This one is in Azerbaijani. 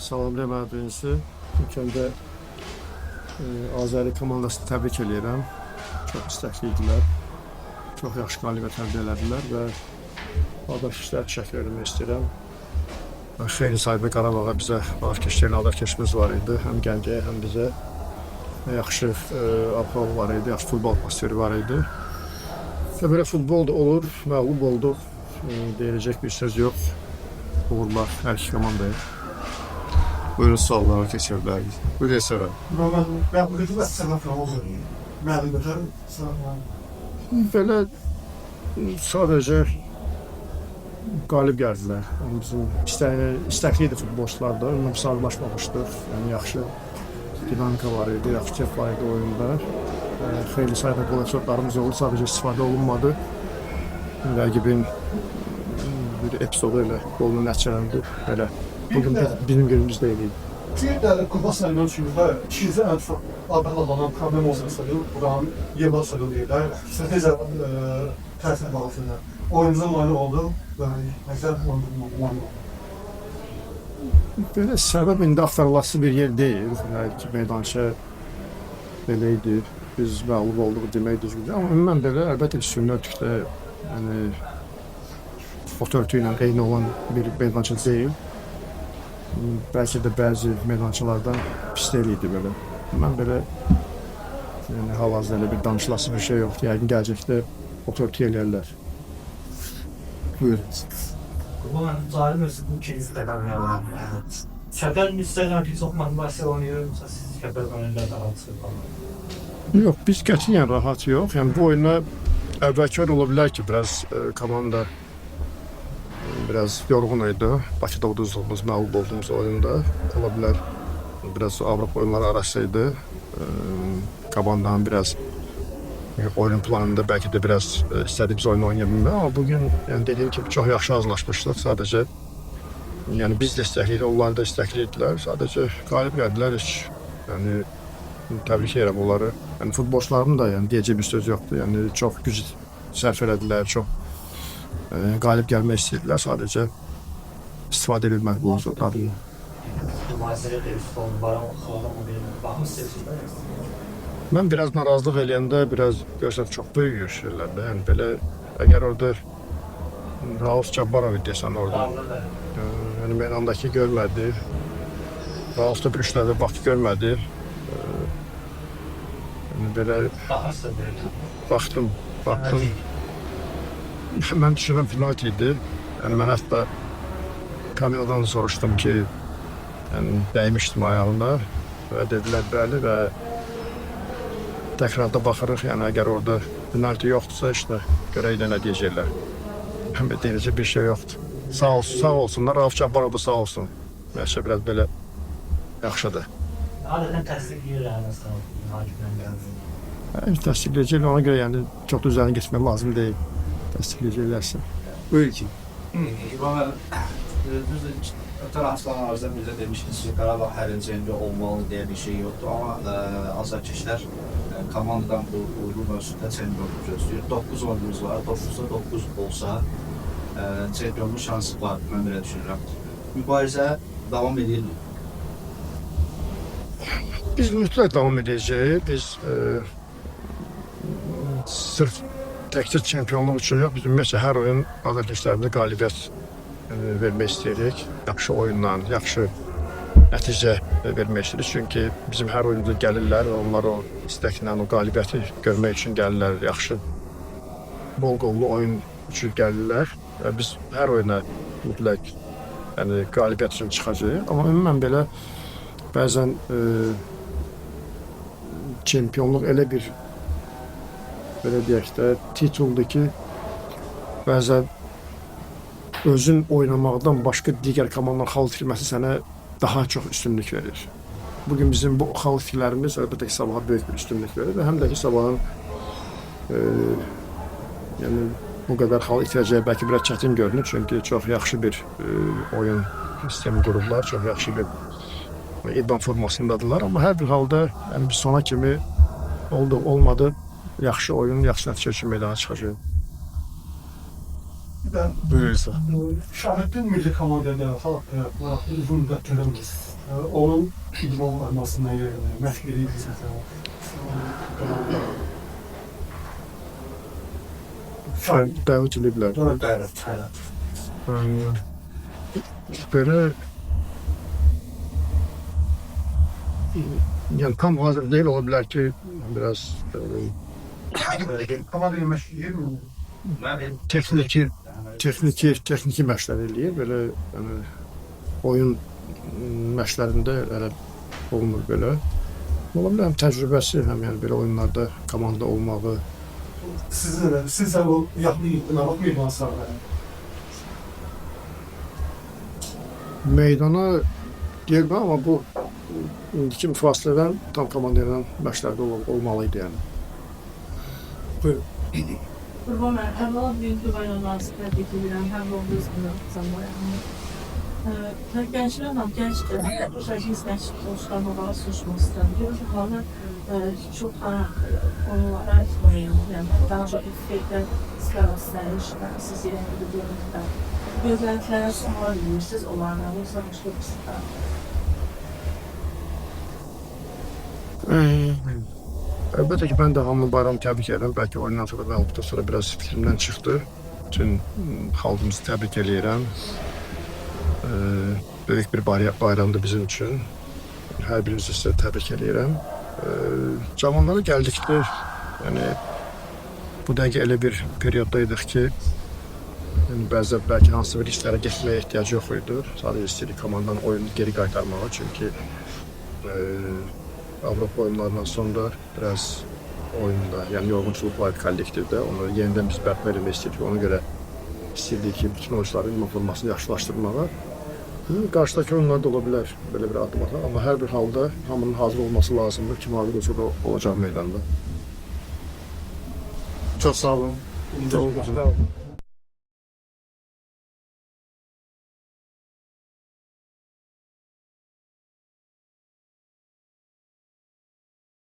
Salamlayıram hər birinizi. İlk öncə Azəri komandasını təbrik eləyirəm. Çox istəkli idilər. Çox yaxşı qalibiyyət əldə elədilər və azarkeşlərə təşəkkür etmək istəyirəm. Və xeyli sayda Qarabağa bizə azarkeşlərin azarkeşimiz var idi. Həm Gəncəyə, həm bizə. Yaxşı ab-hava var idi, yaxşı futbol atmosferi var idi. Və belə futbol da olur, məğlub olduq. Deyiləcək bir söz yox. Uğurlar hər iki komandaya. Buyurun suallara keçə bilərik. Buyurun Əsər. Məğlubiyyətə səbəb nə oldu? Məğlubiyyətə səbəb nə oldu? Belə sadəcə qalib gəldilər. Yəni bizim istəkli idi futbolçular da. Onunla müsahibləşməmişdik. Yəni yaxşı dinamika var idi, yaxşı keyf var idi oyunda. Xeyli sayda qol epizodlarımız oldu, sadəcə istifadə olunmadı. Rəqibin bir epizodu ilə qolunu nəticələndi. Belə bugün bizim günümüz deyil idi. Bir də Qurban Səlman üçün də ikinci ən çox adlanan problem olsa sayılır, buranın Yeva sayılır deyirlər. Siz necə təsir bağlısınız? Oyunuza mane oldu və nəzər oyunuza mane oldu. Belə səbəb indi axtarılası bir yer deyil. Yəni ki, meydança belə idi. Biz məğlub olduq demək düzgün deyil. Amma ümumən belə əlbəttə ki, süni örtükdə yəni ot örtüyü ilə eyni olan bir meydança deyil. Bəlkə də bəzi meydançalardan pis deyil idi belə. Mən belə yəni hal-hazırda elə bir danışılası bir şey yoxdur. Yəqin gələcəkdə ot örtüyü eləyərlər. Buyurun. Qurban müəllim, cari mövsümün ikinci dəfə yəni. Kəbər müstəqil ki, çox motivasiya oynayır, yoxsa siz Kəbər önündə rahatsınız falan? Yox, biz qətiyyən rahat yox. Yəni bu oyuna əvvəlki oyun ola bilər ki, biraz komanda biraz yorğun idi. Bakıda uduzduğumuz, məğlub olduğumuz oyunda ola bilər. Biraz Avropa oyunları arası idi. Komandanın biraz oyun planında bəlkə də biraz istədiyimiz oyunu oynaya bilmədi. Amma bugün yəni dediyim kimi çox yaxşı hazırlaşmışdıq. Sadəcə yəni biz də istəkli idi, onlar da istəkli idilər. Sadəcə qalib gəldilər heç. Yəni təbrik edirəm onları. Yəni futbolçuların da yəni deyəcək bir söz yoxdur. Yəni çox güc sərf elədilər, çox qalib gəlmək istəyirdilər. Sadəcə istifadə edilmədi bu epizodlardan. Mübarizədə də üst oldu, baxmısınız? Mən biraz narazılıq eləyəndə biraz görürsən çox böyüyür şeylər də. Yəni belə əgər orada Rauf Cabbarov desən orada. Yəni meydandakı görmədi. Rauf da bir üç dəfə baxdı görmədi. Yəni belə baxdım, baxdım. Mən düşünürəm penalti idi. Yəni mən hətta kameradan soruşdum ki, yəni dəymişdim ayağına və dedilər bəli və təkrarda baxırıq. Yəni əgər orada penalti yoxdursa, işte görək də nə deyəcəklər. Həm də deyiləcək bir şey yoxdur. Sağ olsun, sağ olsunlar. Rauf Cabbarov da sağ olsun. Məşə biraz belə yaxşıdır. Adətən təsdiqləyirlər məsələn, hakimlə gəldi. Yəni, təsdiqləyəcəklər, ona görə yəni çox da üzərinə getmək lazım deyil. Təsdiqləyəcəklərsə. Buyur ki. İlhan müəllim, düzdür, ötən açıqlamalarınızda bir də demişdiniz ki, Qarabağ hər il çempion olmalı deyə bir şey yoxdur, amma azarkeşlər komandadan bu uğurlu mövsümdə çempionluq gözləyir. 9 oyunumuz var, 9-da 9 olsa çempionluq şansı var, mən belə düşünürəm. Mübarizə davam edir. Biz mütləq davam edəcəyik. Biz sırf təkcə çempionluq üçün yox, biz ümumiyyətcə hər oyun azarkeşlərimizə qalibiyyət vermək istəyirik. Yaxşı oyunla, yaxşı nəticə vermək istəyirik. Çünki bizim hər oyunumuza gəlirlər və onlar o istəklə, o qalibiyyəti görmək üçün gəlirlər. Yaxşı bol qollu oyun üçün gəlirlər və biz hər oyuna mütləq yəni qalibiyyət üçün çıxacağıq. Amma ümumən belə bəzən çempionluq elə bir belə deyək də tituldur ki, bəzən özün oynamaqdan başqa digər komandanın xal itirməsi sənə daha çox üstünlük verir. Bugün bizim bu xal itirlərimiz əlbəttə ki, sabaha böyük bir üstünlük verir və həm də ki, sabahın yəni bu qədər xal itirəcəyi bəlkə biraz çətin görünür, çünki çox yaxşı bir oyun sistemi qurublar, çox yaxşı bir idman formasındadırlar. Amma hər bir halda yəni biz sona kimi oldu, olmadı, yaxşı oyun, yaxşı nəticə üçün meydana çıxacaq. Bir də Buyurun. Şahiddin milli komandaya xalq olaraq uzun müddət görəmiz. Onun idman olmasına görə məşq edirsiniz məsələn. Dəvət ediblər. Bəli, bəli. Belə yəni tam hazır deyil, ola bilər ki, biraz Komanda məşq edirmi? texniki məşqlər eləyir. Belə yəni oyun məşqlərində elə olmur belə. Ola bilər həm təcrübəsi, həm yəni belə oyunlarda komanda olmağı. Sizin də, siz də o yaxın meydançılarla. Meydana girmə, amma bu indiki fasilədən tam komanda ilə məşqlərdə olmalı idi yəni. Buyurun. Qurban müəllim, əvvəla bugünkü bayramlarınızı təbrik edirəm. Həm doğduğunuz zamanı. Gənclərlə gənc gənc dostlarla olaraq soruşmaq istəyirəm. Görürəm ki, xanım çox konulara etməyəm. Yəni daha çox effektlər siz yerində görürəm. Gözləntilərə sual verirsiniz onlarla, yoxsa başqa bir şey? Əlbəttə ki, mən də hamını bayramı təbrik edirəm. Bəlkə oyundan sonra, məğlubiyyətdən sonra biraz fikrimdən çıxdı. Bütün xalqımızı təbrik eləyirəm. Böyük bir bayramdır bizim üçün. Hər birinizi sizə təbrik eləyirəm. Cavanlara gəldikdə, yəni bu dəqiqə elə bir perioddaydıq ki, yəni bəzən bəlkə hansısa bir işlərə getməyə ehtiyac yox idi. Sadəcə istəyirdik komandanın oyunu geri qaytarmağa, çünki Avropa oyunlarından sonra biraz oyunda, yəni yorğunçuluq var idi kollektivdə. Onu yenidən biz bərpa eləmək istəyirdik. Ona görə istəyirdik ki, bütün oyunçuların idman formasını yaxşılaşdırmağa. Qarşıdakı oyunlarda ola bilər belə bir addım atmaq, amma hər bir halda hamının hazır olması lazımdır. Kim hazır olsa da olacaq meydanda. Çox sağ olun. Sağ olun.